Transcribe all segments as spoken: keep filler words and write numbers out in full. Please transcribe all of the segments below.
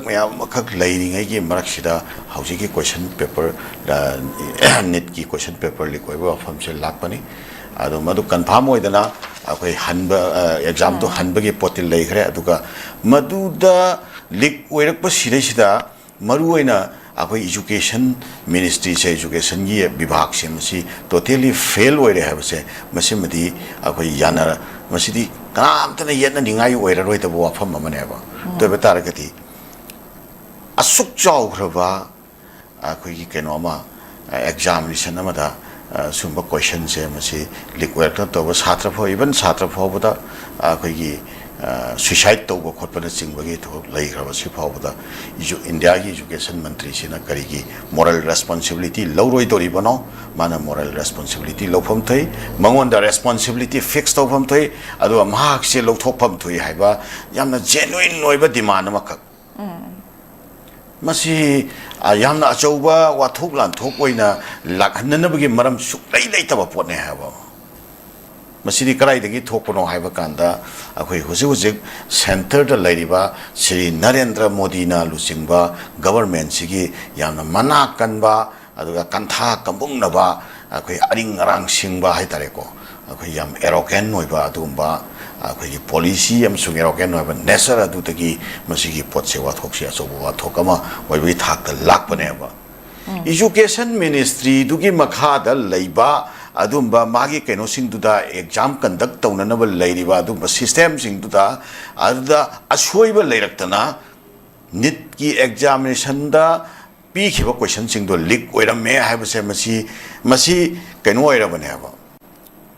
ꯃꯌꯥꯝ ꯑꯃꯈꯛ ꯂꯩꯔꯤꯉꯩꯒꯤ ꯃꯔꯛꯁꯤꯗ ꯍꯧꯖꯤꯛꯀꯤ ꯀꯣꯏꯁꯟ ꯄꯦꯄꯔ, ꯅꯤꯠꯀꯤ ꯀꯣꯏꯁꯟ ꯄꯦꯄꯔ ꯂꯤꯛ ꯑꯣꯏꯕ ꯋꯥꯐꯝꯁꯦ ꯂꯥꯛꯄꯅꯤ꯫ ꯑꯗꯣ ꯃꯗꯨ ꯀꯟꯐꯥꯔꯝ ꯑꯣꯏꯗꯅ ꯑꯩꯈꯣꯏ ꯍꯟꯕ, ꯑꯦꯛꯖꯥꯝꯗꯣ ꯍꯟꯕꯒꯤ ꯄꯣꯠꯇꯤ ꯂꯩꯈ꯭ꯔꯦ꯫ ꯑꯗꯨꯒ ꯃꯗꯨꯗ ꯂꯤꯛ ꯑꯣꯏꯔꯛꯄꯁꯤꯗꯩꯁꯤꯗ ꯃꯔꯨꯑꯣꯏꯅ ꯑꯩꯈꯣꯏ ꯏꯖꯨꯀꯦꯁꯟ ꯃꯤꯅꯤꯁꯇ꯭ꯔꯤꯁꯦ, ꯏꯖꯨꯀꯦꯁꯟꯒꯤ ꯕꯤꯚꯥꯒꯁꯦ, ꯃꯁꯤ ꯇꯣꯇꯦꯂꯤ ꯐꯦꯜ ꯑꯣꯏꯔꯦ ꯍꯥꯏꯕꯁꯦ, ꯃꯁꯤꯃꯗꯤ ꯑꯩꯈꯣꯏ ꯌꯥꯅꯔ-, ꯃꯁꯤꯗꯤ ꯀꯅꯥꯝꯇꯅ ꯌꯦꯠꯅꯅꯤꯡꯉꯥꯏ ꯑꯣꯏꯔꯔꯣꯏꯗꯕ ꯋꯥꯐꯝ ꯑꯃꯅꯦꯕ꯫ ꯑꯗꯨ ꯑꯣꯏꯕ ꯇꯥꯔꯒꯗꯤ ꯑꯁꯨꯛ ꯆꯥꯎꯈ꯭ꯔꯕ ꯑꯩꯈꯣꯏꯒꯤ ꯀꯩꯅꯣ ꯑꯃ, ꯑꯦꯛꯖꯥꯃꯤꯅꯦꯁꯟ ꯑꯃꯗ, ꯑ, ꯁꯨꯝꯕ ꯀꯣꯏꯁꯟꯁꯦ ꯃꯁꯤ ꯂꯤꯛ ꯑꯣꯏꯔꯛꯇꯅ ꯇꯧꯕ, ꯁꯥꯇ꯭ꯔ ꯐꯥꯎ, ꯏꯚꯟ ꯁꯥꯇ꯭ꯔ ꯐꯥꯎꯕꯗ ꯑꯩꯈꯣꯏꯒꯤ, ꯑ, ꯁꯨꯏꯁꯥꯏꯠ ꯇꯧꯕ ꯈꯣꯠꯄꯅꯆꯤꯡꯕꯒꯤ ꯊꯕꯛ ꯂꯩꯈ꯭ꯔꯕ꯫ ꯁꯤ ꯐꯥꯎꯕꯗ ꯏꯖꯨ-, ꯏꯟꯗꯤꯌꯥꯒꯤ ꯏꯖꯨꯀꯦꯁꯟ ꯃꯟꯇ꯭ꯔꯤꯁꯤꯅ ꯀꯔꯤꯒꯤ ꯃꯣꯔꯦꯜ ꯔꯦꯁꯄꯣꯟꯁꯤꯕꯤꯂꯤꯇꯤ ꯂꯧꯔꯣꯏꯗꯣꯔꯤꯕꯅꯣ? ꯃꯥꯅ ꯃꯣꯔꯦꯜ ꯔꯦꯁꯄꯣꯟꯁꯤꯕꯤꯂꯤꯇꯤ ꯂꯧꯐꯝ ꯊꯣꯛꯏ, ꯃꯉꯣꯟꯗ ꯔꯦꯁꯄꯣꯟꯁꯤꯕꯤꯂꯤꯇꯤ ꯐꯤꯛꯁ ꯇꯧꯐꯝ ꯊꯣꯛꯏ, ꯑꯗꯨꯒ ꯃꯍꯥꯛꯁꯦ ꯂꯧꯊꯣꯛꯐꯝ ꯊꯣꯛꯏ ꯍꯥꯏꯕ ꯌꯥꯝꯅ ꯖꯦꯅꯨꯏꯟ ꯑꯣꯏꯕ ꯗꯤꯃꯥꯟ ꯑꯃꯈꯛ꯫ ꯃꯁꯤ, ꯑ, ꯌꯥꯝꯅ ꯑꯆꯧꯕ ꯋꯥꯊꯣꯛ ꯂꯥꯟꯊꯣꯛ ꯑꯣꯏꯅ ꯂꯥꯛꯍꯟꯅꯅꯕꯒꯤ ꯃꯔꯝ ꯁꯨꯛꯂꯩ ꯂꯩꯇꯕ ꯄꯣꯠꯅꯦ ꯍꯥꯏꯕ꯫ ꯃꯁꯤꯗꯤ ꯀꯗꯥꯏꯗꯒꯤ ꯊꯣꯛꯄꯅꯣ ꯍꯥꯏꯕ ꯀꯥꯟꯗ, ꯑꯩꯈꯣꯏ ꯍꯧꯖꯤꯛ ꯍꯧꯖꯤꯛ ꯁꯦꯟꯇꯔꯗ ꯂꯩꯔꯤꯕ ꯁ꯭ꯔꯤ ꯅꯔꯦꯟꯗ꯭ꯔ ꯃꯣꯗꯤꯅ ꯂꯨꯆꯤꯡꯕ ꯒꯕꯔꯃꯦꯟꯁꯤꯒꯤ ꯌꯥꯝꯅ ꯃꯅꯥ ꯀꯟꯕ, ꯑꯗꯨꯒ ꯀꯟꯊꯥ ꯀꯝꯕꯨꯡꯅꯕ, ꯑꯩꯈꯣꯏ ꯑꯔꯤꯡ ꯑꯔꯥꯡ ꯁꯤꯡꯕ ꯍꯥꯏꯇꯥꯔꯦꯀꯣ, ꯑꯩꯈꯣꯏ ꯌꯥꯝ ꯑꯦꯔꯣꯒꯦꯟ ꯑꯣꯏꯕ ꯑꯗꯨꯒꯨꯝꯕ ꯑꯩꯈꯣꯏꯒꯤ ꯄꯣꯂꯤꯁꯤ ꯑꯃꯁꯨꯡ ꯑꯦꯔꯣꯒꯦꯟ ꯑꯣꯏꯕ ꯅꯦꯆꯔ ꯑꯗꯨꯗꯒꯤ ꯃꯁꯤꯒꯤ ꯄꯣꯠꯁꯦ, ꯋꯥꯊꯣꯛꯁꯦ ꯑꯆꯧꯕ ꯋꯥꯊꯣꯛ ꯑꯃ ꯑꯣꯏꯕꯒꯤ ꯊꯥꯛꯇ ꯂꯥꯛꯄꯅꯦꯕ꯫ ꯏꯖꯨꯀꯦꯁꯟ ꯃꯤꯅꯤꯁꯇ꯭ꯔꯤꯗꯨꯒꯤ ꯃꯈꯥꯗ ꯂꯩꯕ ꯑꯗꯨꯝꯕ ꯃꯥꯒꯤ ꯀꯩꯅꯣꯁꯤꯡꯗꯨꯗ, ꯑꯦꯛꯖꯥꯝ ꯀꯟꯗꯛ ꯇꯧꯅꯅꯕ ꯂꯩꯔꯤꯕ ꯑꯗꯨꯝꯕ ꯁꯤꯁꯇꯦꯝꯁꯤꯡꯗꯨꯗ, ꯑꯗꯨꯗ ꯑꯁꯣꯏꯕ ꯂꯩꯔꯛꯇꯅ ꯅꯤꯠꯀꯤ ꯑꯦꯛꯖꯥꯃꯤꯅꯦꯁꯟꯗ ꯄꯤꯈꯤꯕ ꯀꯣꯏꯁꯟꯁꯤꯡꯗꯣ ꯂꯤꯛ ꯑꯣꯏꯔꯝꯃꯦ ꯍꯥꯏꯕꯁꯦ, ꯃꯁꯤ, ꯃꯁꯤ ꯀꯩꯅꯣ ꯑꯣꯏꯔꯕꯅꯦꯕ,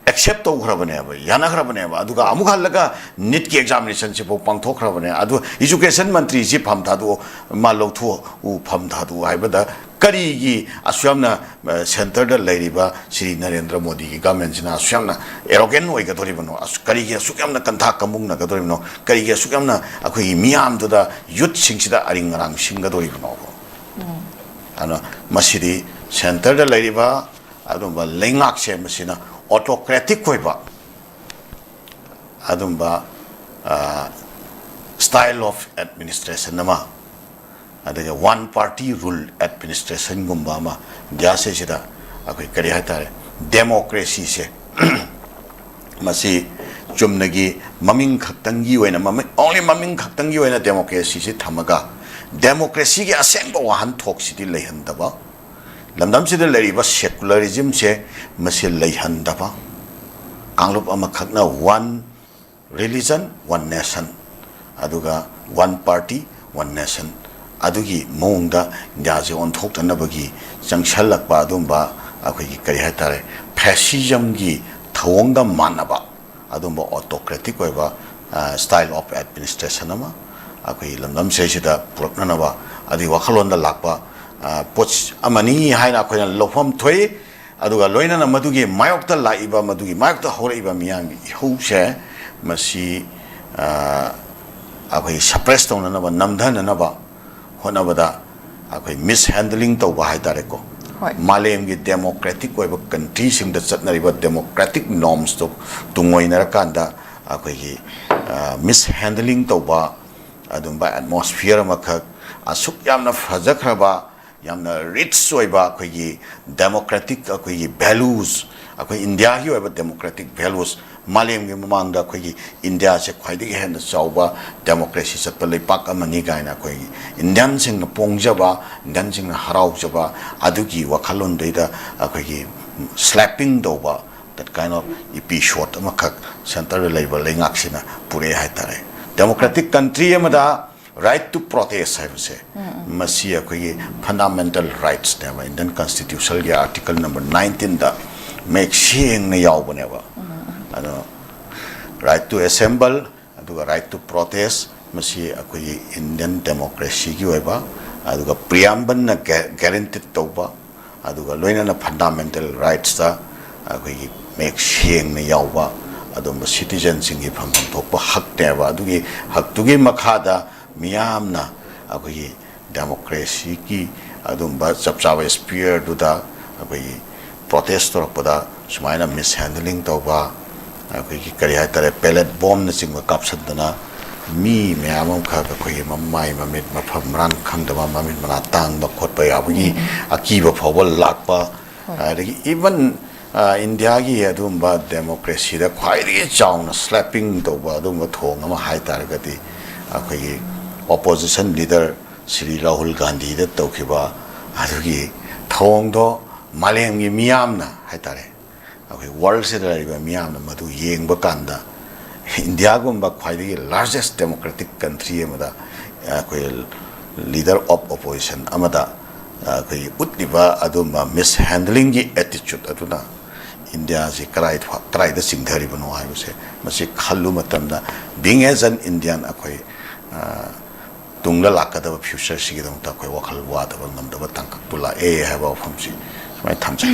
ꯑꯦꯛꯁꯦꯞ ꯇꯧꯈ꯭ꯔꯕꯅꯦꯕ, ꯌꯥꯅꯈ꯭ꯔꯕꯅꯦꯕ꯫ ꯑꯗꯨꯒ ꯑꯃꯨꯛ ꯍꯜꯂꯒ ꯅꯤꯠꯀꯤ ꯑꯦꯛꯖꯥꯃꯤꯅꯦꯁꯟꯁꯤꯐꯥꯎ ꯄꯥꯡꯊꯣꯛꯈ꯭ꯔꯕꯅꯦ꯫ ꯑꯗꯨ ꯏꯖꯨꯀꯦꯁꯟ ꯃꯟꯇ꯭ꯔꯤꯁꯤ ꯐꯝ ꯊꯥꯗꯣꯛꯑꯣ, ꯃꯥ ꯂꯧꯊꯣꯛꯎ, ꯐꯝ ꯊꯥꯗꯣꯛꯎ ꯍꯥꯏꯕꯗ ꯀꯔꯤꯒꯤ ꯑꯁꯨꯛ ꯌꯥꯝꯅ, ꯑ, ꯁꯦꯟꯇꯔꯗ ꯂꯩꯔꯤꯕ ꯁ꯭ꯔꯤ ꯅꯔꯦꯟꯗ꯭ꯔ ꯃꯣꯗꯤꯒꯤ ꯒꯃꯦꯟꯁꯤꯅ ꯑꯁꯨꯛ ꯌꯥꯝꯅ ꯑꯦꯔꯣꯒꯦꯟ ꯑꯣꯏꯒꯗꯧꯔꯤꯕꯅꯣ? ꯑꯁ, ꯀꯔꯤꯒꯤ ꯑꯁꯨꯛ ꯌꯥꯝꯅ ꯀꯟꯊꯥ ꯀꯝꯕꯨꯡꯅꯒꯗꯧꯔꯤꯕꯅꯣ? ꯀꯔꯤꯒꯤ ꯑꯁꯨꯛ ꯌꯥꯝꯅ ꯑꯩꯈꯣꯏꯒꯤ ꯃꯤꯌꯥꯝꯗꯨꯗ, ꯌꯨꯠꯁꯤꯡꯁꯤꯗ ꯑꯔꯤꯡ ꯑꯔꯥꯡ ꯁꯤꯡꯒꯗꯧꯔꯤꯕꯅꯣ? ꯑꯗꯨꯅ ꯃꯁꯤꯗꯤ ꯁꯦꯟꯇꯔꯗ ꯂꯩꯔꯤꯕ ꯑꯗꯨꯝꯕ ꯂꯩꯉꯥꯛꯁꯦ, ꯃꯁꯤꯅ ꯑꯣꯇꯣꯀ꯭ꯔꯦꯇꯤꯛ ꯑꯣꯏꯕ ꯑꯗꯨꯝꯕ, ꯑ, style of administration ꯑꯃ ꯑꯗꯨꯒ ꯋꯥꯟ ꯄꯥꯔꯇꯤ ꯔꯨꯜ ꯑꯦꯗꯃꯤꯅꯤꯁꯇ꯭ꯔꯦꯁꯟꯒꯨꯝꯕ ꯑꯃ, ꯏꯟꯗꯤꯌꯥꯁꯤꯗꯩꯁꯤꯗ ꯑꯩꯈꯣꯏ ꯀꯔꯤ ꯍꯥꯏꯇꯥꯔꯦ, ꯗꯦꯃꯣꯀ꯭ꯔꯦꯁꯤꯁꯦ ꯃꯁꯤ ꯆꯨꯝꯅꯒꯤ ꯃꯃꯤꯡ ꯈꯛꯇꯪꯒꯤ ꯑꯣꯏꯅ, ꯃꯃꯤꯡ, ꯑꯣꯡꯂꯤ ꯃꯃꯤꯡ ꯈꯛꯇꯪꯒꯤ ꯑꯣꯏꯅ ꯗꯦꯃꯣꯀ꯭ꯔꯦꯁꯤꯁꯤ ꯊꯝꯃꯒ, ꯗꯦꯃꯣꯀ꯭ꯔꯦꯁꯤꯒꯤ ꯑꯁꯦꯡꯕ ꯋꯥꯍꯟꯊꯣꯛꯁꯤꯗꯤ ꯂꯩꯍꯟꯗꯕ, ꯂꯝꯗꯝꯁꯤꯗ ꯂꯩꯔꯤꯕ ꯁꯦꯀꯨꯂꯔꯤꯖꯝꯁꯦ ꯃꯁꯤ ꯂꯩꯍꯟꯗꯕ, ꯀꯥꯡꯂꯨꯞ ꯑꯃꯈꯛꯅ ꯋꯥꯟ ꯔꯤꯂꯤꯖꯟ, ꯋꯥꯟ ꯅꯦꯁꯟ, ꯑꯗꯨꯒ ꯋꯥꯟ ꯄꯥꯔꯇꯤ, ꯋꯥꯟ ꯅꯦꯁꯟ, ꯑꯗꯨꯒꯤ ꯃꯑꯣꯡꯗ ꯏꯟꯗꯤꯌꯥꯁꯦ ꯑꯣꯟꯊꯣꯛꯇꯅꯕꯒꯤ ꯆꯪꯁꯜꯂꯛꯄ ꯑꯗꯨꯝꯕ ꯑꯩꯈꯣꯏꯒꯤ ꯀꯔꯤ ꯍꯥꯏꯇꯥꯔꯦ, ꯐꯦꯁꯤꯖꯝꯒꯤ ꯊꯧꯑꯣꯡꯒ ꯃꯥꯟꯅꯕ ꯑꯗꯨꯝꯕ ꯑꯣꯇꯣꯀ꯭ꯔꯦꯇꯤꯛ ꯑꯣꯏꯕ style of administration ꯑꯃ ꯑꯩꯈꯣꯏꯒꯤ ꯂꯝꯗꯝꯁꯤꯗꯩꯁꯤꯗ ꯄꯨꯔꯛꯅꯅꯕ ꯑꯗꯨꯒꯤ ꯋꯥꯈꯜꯂꯣꯟꯗ ꯂꯥꯛꯄ ꯄꯣꯠ ꯑꯃꯅꯤ ꯍꯥꯏꯅ ꯑꯩꯈꯣꯏꯅ ꯂꯧꯐꯝ ꯊꯣꯛꯏ꯫ ꯑꯗꯨꯒ ꯂꯣꯏꯅꯅ ꯃꯗꯨꯒꯤ ꯃꯥꯌꯣꯛꯇ ꯂꯥꯛꯏꯕ, ꯃꯗꯨꯒꯤ ꯃꯥꯌꯣꯛꯇ ꯍꯧꯔꯛꯏꯕ ꯃꯤꯌꯥꯝꯒꯤ ꯏꯍꯧꯁꯦ ꯃꯁꯤ ꯑꯩꯈꯣꯏ ꯁꯄ꯭ꯔꯦꯁ ꯇꯧꯅꯅꯕ, ꯅꯝꯊꯅꯅꯕ ꯍꯣꯠꯅꯕꯗ ꯑꯩꯈꯣꯏ ꯃꯤꯁ ꯍꯦꯟꯗꯂꯤꯡ ꯇꯧꯕ ꯍꯥꯏ ꯇꯥꯔꯦꯀꯣ꯫ ꯍꯣꯏ꯫ ꯃꯥꯂꯦꯝꯒꯤ ꯗꯦꯃꯣꯀ꯭ꯔꯦꯇꯤꯛ ꯑꯣꯏꯕ ꯀꯟꯇ꯭ꯔꯤꯁꯤꯡꯗ ꯆꯠꯅꯔꯤꯕ ꯗꯦꯃꯣꯀ꯭ꯔꯦꯇꯤꯛ ꯅꯣꯔꯝꯁꯇꯣ ꯇꯨꯡꯑꯣꯏꯅꯔꯀꯥꯟꯗ ꯑꯩꯈꯣꯏꯒꯤ ꯃꯤꯁ ꯍꯦꯟꯗꯂꯤꯡ ꯇꯧꯕ ꯑꯗꯨꯝꯕ ꯑꯦꯠꯃꯣꯁꯐꯤꯌꯔ ꯑꯃꯈꯛ, ꯑꯁꯨꯛ ꯌꯥꯝꯅ ꯐꯖꯈ꯭ꯔꯕ, ꯌꯥꯝꯅ ꯔꯤꯆ ꯑꯣꯏꯕ ꯑꯩꯈꯣꯏꯒꯤ ꯗꯦꯃꯣꯀ꯭ꯔꯦꯇꯤꯛ ꯑꯩꯈꯣꯏꯒꯤ ꯚꯦꯂꯨꯁ, ꯑꯩꯈꯣꯏ ꯏꯟꯗꯤꯌꯥꯒꯤ ꯑꯣꯏꯕ ꯗꯦꯃꯣꯀ꯭ꯔꯦꯇꯤꯛ ꯚꯦꯂꯨꯁ, ꯃꯥꯂꯦꯝꯒꯤ ꯃꯃꯥꯡꯗ ꯑꯩꯈꯣꯏꯒꯤ ꯏꯟꯗꯤꯌꯥꯁꯦ ꯈ꯭ꯋꯥꯏꯗꯒꯤ ꯍꯦꯟꯅ ꯆꯥꯎꯕ ꯗꯦꯃꯣꯀ꯭ꯔꯦꯁꯤ ꯆꯠꯄ ꯂꯩꯄꯥꯛ ꯑꯃꯅꯤ ꯀꯥꯏꯅ ꯑꯩꯈꯣꯏꯒꯤ ꯏꯟꯗꯤꯌꯟꯁꯤꯡꯅ ꯄꯣꯡꯖꯕ, ꯏꯟꯗꯤꯌꯟꯁꯤꯡꯅ ꯍꯔꯥꯎꯖꯕ, ꯑꯗꯨꯒꯤ ꯋꯥꯈꯜꯂꯣꯟꯗꯩꯗ ꯑꯩꯈꯣꯏꯒꯤ ꯁ꯭ꯂꯦꯄꯤꯡ ꯇꯧꯕ, that kind of episode ꯑꯃꯈꯛ ꯁꯦꯟꯇꯔꯗ ꯂꯩꯕ ꯂꯩꯉꯥꯛꯁꯤꯅ ꯄꯨꯔꯛꯑꯦ ꯍꯥꯏꯇꯥꯔꯦ꯫ ꯗꯦꯃꯣꯀ꯭ꯔꯦꯇꯤꯛ ꯀꯟꯇ꯭ꯔꯤ ꯑꯃꯗ right to protest ꯍꯥꯏꯕꯁꯦ, ꯃꯁꯤ ꯑꯩꯈꯣꯏꯒꯤ ꯐꯟꯗꯥꯃꯦꯟꯇꯦꯜ ꯔꯥꯏꯠꯁꯅꯦꯕ꯫ ꯏꯟꯗꯤꯌꯟ ꯀꯟꯁꯇꯤꯇ꯭ꯌꯨꯁꯟꯒꯤ ꯑꯥꯔꯇꯤꯀꯜ ꯅꯝꯕꯔ ꯅꯥꯏꯟꯇꯤꯟꯗ ꯃꯌꯦꯛ ꯁꯦꯡꯅ ꯌꯥꯎꯕꯅꯦꯕ꯫ ꯑꯗꯣ right to assemble ꯑꯗꯨꯒ right to protest, ꯃꯁꯤ ꯑꯩꯈꯣꯏꯒꯤ ꯏꯟꯗꯤꯌꯟ ꯗꯦꯃꯣꯀ꯭ꯔꯦꯁꯤꯒꯤ ꯑꯣꯏꯕ, ꯑꯗꯨꯒ ꯄ꯭ꯔꯤꯌꯥꯝꯕꯜꯅ ꯒꯦ-, ꯒꯦꯔꯦꯟꯇꯤꯠ ꯇꯧꯕ, ꯑꯗꯨꯒ ꯂꯣꯏꯅꯅ ꯐꯟꯗꯥꯃꯦꯟꯇꯦꯜ ꯔꯥꯏꯠꯁꯇ ꯑꯩꯈꯣꯏꯒꯤ ꯃꯌꯦꯛ ꯁꯦꯡꯅ ꯌꯥꯎꯕ ꯑꯗꯨꯝꯕ ꯁꯤꯇꯤꯖꯟꯁꯤꯡꯒꯤ ꯐꯪꯐꯝ ꯊꯣꯛꯄ ꯍꯛꯅꯦꯕ꯫ ꯑꯗꯨꯒꯤ ꯍꯛꯇꯨꯒꯤ ꯃꯈꯥꯗ ꯃꯤꯌꯥꯝꯅ ꯑꯩꯈꯣꯏꯒꯤ ꯗꯦꯃꯣꯀ꯭ꯔꯦꯁꯤꯒꯤ ꯑꯗꯨꯝꯕ ꯆꯞ ꯆꯥꯕ ꯏꯁꯄꯤꯌꯔꯗꯨꯗ ꯑꯩꯈꯣꯏꯒꯤ ꯄ꯭ꯔꯣꯇꯦꯁ ꯇꯧꯔꯛꯄꯗ ꯁꯨꯃꯥꯏꯅ ꯃꯤꯁ ꯍꯦꯟꯗꯂꯤꯡ ꯇꯧꯕ, ꯑꯩꯈꯣꯏꯒꯤ ꯀꯔꯤ ꯍꯥꯏꯇꯥꯔꯦ, ꯄꯦꯂꯦꯠ ꯕꯣꯝꯅꯆꯤꯡꯕ ꯀꯥꯞꯁꯤꯟꯗꯅ ꯃꯤ ꯃꯌꯥꯝ ꯑꯃꯈꯛ ꯑꯩꯈꯣꯏꯒꯤ ꯃꯃꯥꯏ ꯃꯃꯤꯠ ꯃꯐꯝ ꯃꯔꯥꯡ ꯈꯪꯗꯕ, ꯃꯃꯤꯠ ꯃꯅꯥ ꯇꯥꯡꯕ ꯈꯣꯠꯄ ꯌꯥꯕꯒꯤ ꯑꯀꯤꯕ ꯐꯥꯎꯕ ꯂꯥꯛꯄ, ꯑꯗꯒꯤ ꯏꯚꯟ ꯏꯟꯗꯤꯌꯥꯒꯤ ꯑꯗꯨꯒꯨꯝꯕ ꯗꯦꯃꯣꯀ꯭ꯔꯦꯁꯤꯗ ꯈ꯭ꯋꯥꯏꯗꯒꯤ ꯆꯥꯎꯅ ꯁ꯭ꯂꯦꯄꯤꯡ ꯇꯧꯕ ꯑꯗꯨꯒꯨꯝꯕ ꯊꯧꯑꯣꯡ ꯑꯃ ꯍꯥꯏ ꯇꯥꯔꯒꯗꯤ, ꯑꯩꯈꯣꯏꯒꯤ ꯑꯣꯄꯣꯖꯤꯁꯟ ꯂꯤꯗꯔ ꯁ꯭ꯔꯤ ꯔꯥꯍꯨꯜ ꯒꯥꯟꯙꯤꯗ ꯇꯧꯈꯤꯕ ꯑꯗꯨꯒꯤ ꯊꯧꯑꯣꯡꯗꯣ ꯃꯥꯂꯦꯝꯒꯤ ꯃꯤꯌꯥꯝꯅ ꯍꯥꯏ ꯇꯥꯔꯦ, ꯑꯩꯈꯣꯏ ꯋꯥꯔꯜꯁꯤꯗ ꯂꯩꯔꯤꯕ ꯃꯤꯌꯥꯝꯅ ꯃꯗꯨ ꯌꯦꯡꯕ ꯀꯥꯟꯗ, ꯏꯟꯗꯤꯌꯥꯒꯨꯝꯕ ꯈ꯭ꯋꯥꯏꯗꯒꯤ ꯂꯥꯔꯖꯦꯁ ꯗꯦꯃꯣꯀ꯭ꯔꯦꯇꯤꯛ ꯀꯟꯇ꯭ꯔꯤ ꯑꯃꯗ ꯑꯩꯈꯣꯏ ꯂꯤꯗꯔ ꯑꯣꯐ ꯑꯣꯄꯣꯖꯤꯁꯟ ꯑꯃꯗ ꯑꯩꯈꯣꯏꯒꯤ ꯎꯠꯂꯤꯕ ꯑꯗꯨꯝꯕ ꯃꯤꯁꯍꯦꯟꯗꯂꯤꯡꯒꯤ ꯑꯦꯇꯤꯆꯨꯠ ꯑꯗꯨꯅ ꯏꯟꯗꯤꯌꯥꯁꯤ ꯀꯔꯥꯏ ꯀꯔꯥꯏꯗ ꯆꯤꯡꯊꯔꯤꯕꯅꯣ ꯍꯥꯏꯕꯁꯦ, ꯃꯁꯤ ꯈꯜꯂꯨ ꯃꯇꯝꯗ, being as an Indian, ꯑꯩꯈꯣꯏ ꯇꯨꯡꯗ ꯂꯥꯛꯀꯗꯕ ꯐ꯭ꯌꯨꯆꯔꯁꯤꯒꯤꯗꯃꯛꯇ ꯑꯩꯈꯣꯏ ꯋꯥꯈꯜ ꯋꯥꯗꯕ ꯉꯝꯗꯕ ꯇꯥꯡꯀꯛꯇꯨ ꯂꯥꯛꯑꯦ ꯍꯥꯏꯕ ꯋꯥꯐꯝꯁꯤ ꯁꯨꯃꯥꯏꯅ ꯊꯝꯖꯒꯦ꯫